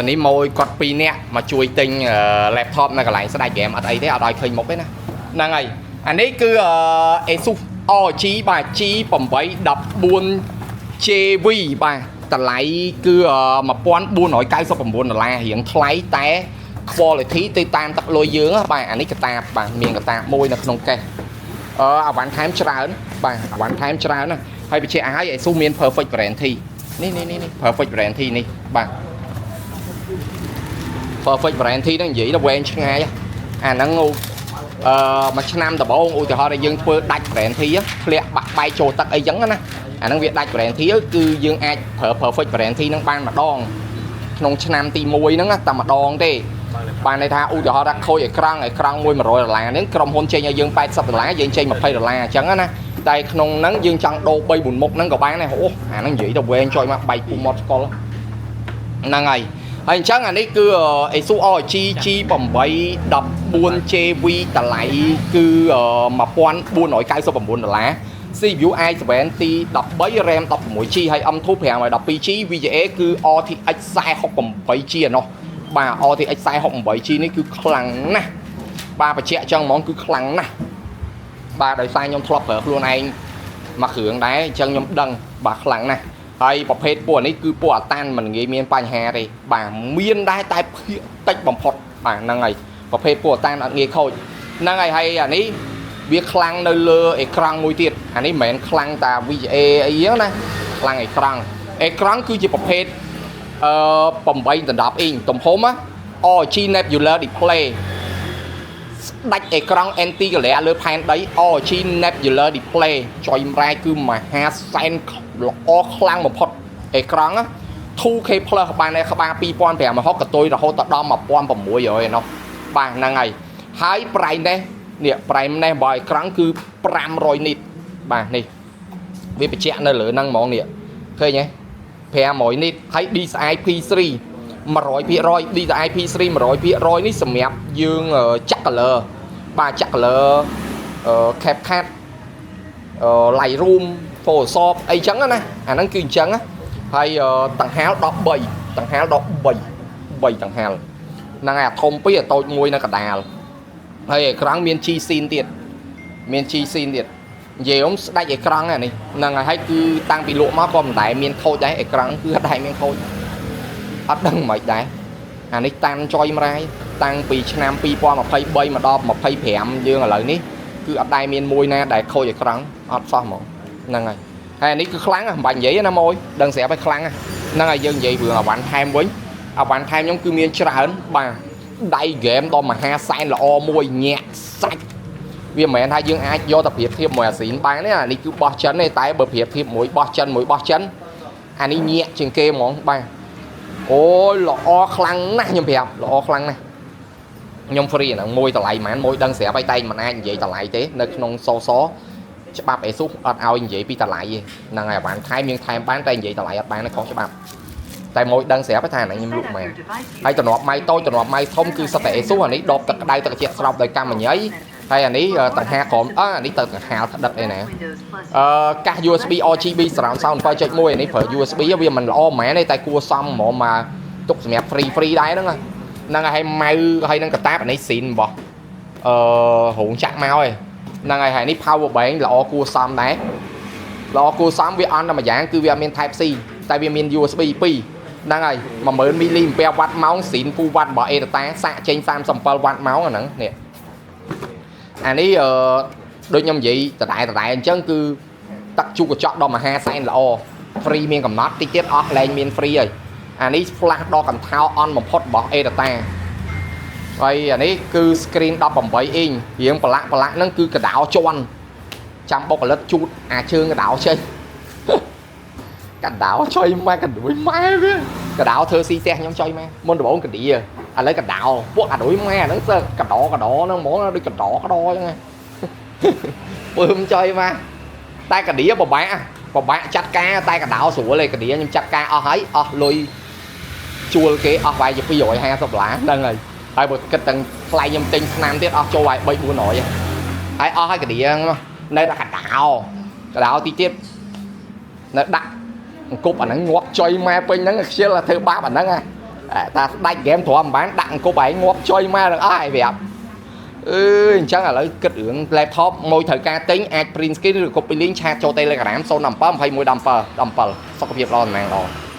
នេះម៉ួយគាត់2នាក់មកជួយទិញ laptop នៅកន្លែងស្ដាច់ហ្គេមអត់អីទេអត់ឲ្យឃើញមុខទេណាហ្នឹងហើយអានេះគឺAsus ROG បាទ G814 JV បាទតម្លៃគឺ1499ដុល្លាររៀងថ្លៃតែ quality ទៅតាមទឹកលុយយើងបាទអានេះកតាបបាទមានកតាបមួយនៅក្នុងកេសអីវ៉ាន់ថែមច្រើនបាទអីវ៉ាន់ថែមច្រើនណាហើយបញ្ជាក់ឲ្យ Asus មាន perfect warranty នេះនេះនេះ perfect warranty នេះបាទ perfect warranty ហ្នឹងនិយាយទៅវែងឆ្ងាយអាហ្នឹងមួយឆ្នាំដំបូងឧទាហរណ៍ថាយើងធ្វើដាច់ warranty ធ្លាក់បាក់បែកចូលទឹកអីចឹងណាអាហ្នឹងវាដាច់ warranty គឺយើងអាចប្រើ perfect warranty ហ្នឹងបានម្ដងក្នុងឆ្នាំទី1ហ្នឹងតែម្ដងទេបានន័យថាឧទាហរណ៍ថាខូចអេក្រង់អេក្រង់មួយ100ដុល្លារហ្នឹងក្រុមហ៊ុនចេញឲ្យយើង80ដុល្លារយើងចេញ20ដុល្លារអញ្ចឹងណាតែក្នុងហ្នឹងយើងចង់ដូរ3 4មុខហ្នឹងក៏បានដែរអូអាហ្នឹងនិយាយទៅវែងចុយមកបែកពុះមាត់ស្កល់ហ្នឹងហើយហើយអញ្ចឹងអានេះគឺ ASUS ROG G814JV តម្លៃគឺ1499ដុល្លារ CPU i7 ទី13 RAM 16 GB ហើយ M2 512 GB VGA គឺ RTX 4068 G ឯណោះបាទ RTX 4068 G នេះគឺខ្លាំងណាស់បាទបញ្ជាក់ចឹងហ្មងគឺខ្លាំងណាស់បាទដោយសារខ្ញុំធ្លាប់ប្រើខ្លួនឯងមួយគ្រឿងដែរអញ្ចឹងខ្ញុំដឹងបាទខ្លាំងណាស់ហើយប្រភេទពួកនេះគឺពួកអាតានមិនងាយមានបញ្ហាទេបាទមានដែរតែភាគតិចបំផុតបាទហ្នឹងហើយប្រភេទពួកអាតានអត់ងាយខូចហ្នឹងហើយហើយអានេះវាខ្លាំងនៅលើអេក្រង់មួយទៀតអានេះមិនមែនខ្លាំងតា VGA អីហ្នឹងណាខ្លាំងអេក្រង់អេក្រង់គឺជាប្រភេទ8ដល់10អ៊ីងទំហំណា ROG Nebula Display ស្ដាច់អេក្រង់ anti glare លើផែនដី ROG Nebula Display ចុយម្រែគឺមហាសែនល្អខ្លាំងបំផុតអេក្រង់ណា 2K Plus បាននៅក្បាល2560កតុយរហូតដល់1600ឯណោះបាទហ្នឹងហើយហើយ brightness នេះ brightness របស់អេក្រង់គឺ500 nit បាទនេះវាបញ្ជាក់នៅលើហ្នឹងហ្មងនេះឃើញទេ500 nit ហើយ DCI P3 100% DCI P3 100%នេះសម្រាប់យើងចាក់ color បាទចាក់ color CapCut Lightroom Photoshop អីចឹងណាអាហ្នឹងគឺអញ្ចឹងណាហើយតង្ហាល13តង្ហាល13 3តង្ហាលហ្នឹងហើយអាធំពីរអាតូចមួយនៅកដាលហើយអេក្រង់មាន G Sync ទៀតមាន G Sync ទៀតនិយាយអ៊ំស្ដាច់អេក្រង់ហ្នឹងនេះហ្នឹងហើយហើយគឺតាំងពីលក់មកក៏មិនដែលមានខូចដែរអេក្រង់គឺអត់ដែលមានខូចអត់ដឹងមិនដែរអានេះតាន់ចុយម្រាយតាំងពីឆ្នាំ2023មកដល់25យើងឥឡូវនេះគឺអត់ដែលមានមួយណាដែលខូចអេក្រង់អត់សោះហ្មងហ្នឹងហើយហើយអានេះគឺខ្លាំងមិនបាច់និយាយណាម៉ួយដឹងស្រាប់ហើយខ្លាំងហ្នឹងហើយយើងនិយាយរឿងអវ៉ាន់ថែមវិញអវ៉ាន់ថែមខ្ញុំគឺមានច្រើនបាទដៃហ្គេមដ៏មហាសែនល្អមួយញាក់សាច់វាមិនមែនថាយើងអាចយកទៅប្រៀបធៀបមួយអាស៊ីនបានទេអានេះគឺបោះចិនទេតែបើប្រៀបធៀបមួយបោះចិនមួយបោះចិនអានេះញាក់ជាងគេហ្មងបាទអូយល្អខ្លាំងណាស់ខ្ញុំប្រាប់ល្អខ្លាំងណាស់ខ្ញុំ free អាហ្នឹងមួយតម្លៃប៉ុន្មានមួយដឹងស្រាប់ហើយតែមិនអាចនិយាយតម្លៃទេនៅក្នុងសសច្បាប់អេស៊ុសអត់ឲ្យនិយាយពីតម្លៃទេហ្នឹងហើយអាបានថែមយើងថែមបានតែនិយាយតម្លៃអត់បានទេខុសច្បាប់តែមួយដឹងស្រាប់ថាអាហ្នឹងខ្ញុំលក់មែនហើយតំណប់ម៉ៃតូចតំណប់ម៉ៃធំគឺសិតតែអេស៊ុសអានេះដបទឹកក្តៅទឹកត្រជាក់ស្រោបដោយកម្មញ៉ៃហើយអានេះតង្ហាក្រមអើអានេះទៅតង្ហាក្តិតអីណាកាស USB RGB surround sound 7.1អានេះប្រើ USB វាមិនល្អហ្មងទេតែគួរសមហ្មងមកទុកសម្រាប់ free free ដែរហ្នឹងហ្នឹងហើយម៉ៅហើយនឹងកតាបអានេះស៊ីនរបស់រោងចាក់មកឯងហ្នឹងហើយហើយនេះ power bank ល្អគួរសមដែរល្អគួរសមវាអន់តែមួយយ៉ាងគឺវាអត់មាន Type C តែវាមាន USB 2ហ្នឹងហើយ10000មីលីអាំពែវ៉ាត់ម៉ោងស៊ីន full watt របស់ ADATA សាកចេញ37វ៉ាត់ម៉ោងអាហ្នឹងនេះអានេះអឺដូចខ្ញុំនិយាយដដែលដដែលអញ្ចឹងគឺទឹកជូរកញ្ចក់ដ៏មហាសែនល្អ free មានកំណត់តិចទៀតអស់លែងមាន free ហើយអានេះ flash ដ៏កន្ថោអន់បំផុតរបស់ ADATA ហើយអានេះគឺ screen 18អ៊ីងរៀងប្រឡាក់ប្រឡាក់ហ្នឹងគឺកដោជន់ចាំបុគ្គលិកជូតអាជើងកដោចេញកដោចុយមកកដួយម៉ែវាកដោធ្វើស៊ីផ្ទះខ្ញុំចុយម៉ែមុនដំបូងកឌីឥឡូវកដោពួកអាដួយម៉ែអាហ្នឹងសើកដោកដោហ្នឹងហ្មងដូចកដោកដោអញ្ចឹងពើមចុយមកតែកឌីពិបាកពិបាកចាត់ការតែកដោស្រួលឯកឌីខ្ញុំចាត់ការអស់ហើយអស់លុយជួលគេអស់ប្រហែលជា250ដុល្លារហ្នឹងហើយហើយបើគិតទាំងថ្លៃខ្ញុំទិញឆ្នាំទៀតអស់ចូលឲ្យ3 400ហើយអស់ហើយកឌីហ្នឹងនៅតែកដោកដោទីទៀតនៅដាក់អង្គប់អាហ្នឹងងាប់ចុយម៉ែពេញហ្នឹងខ្ជិលធ្វើបាបអាហ្នឹង តាស្ដាច់ហ្គេមទ្រាំមិនបានដាក់អង្គប់ឯងងាប់ចុយមកទាំងអស់ឯងប្រាប់អឺអញ្ចឹងឥឡូវគិតរឿង laptop មួយត្រូវការទិញអាច print screen ឬ copy link chat ចូល Telegram 017 21 17 17សុខភាពល្អតំណាងល្អ។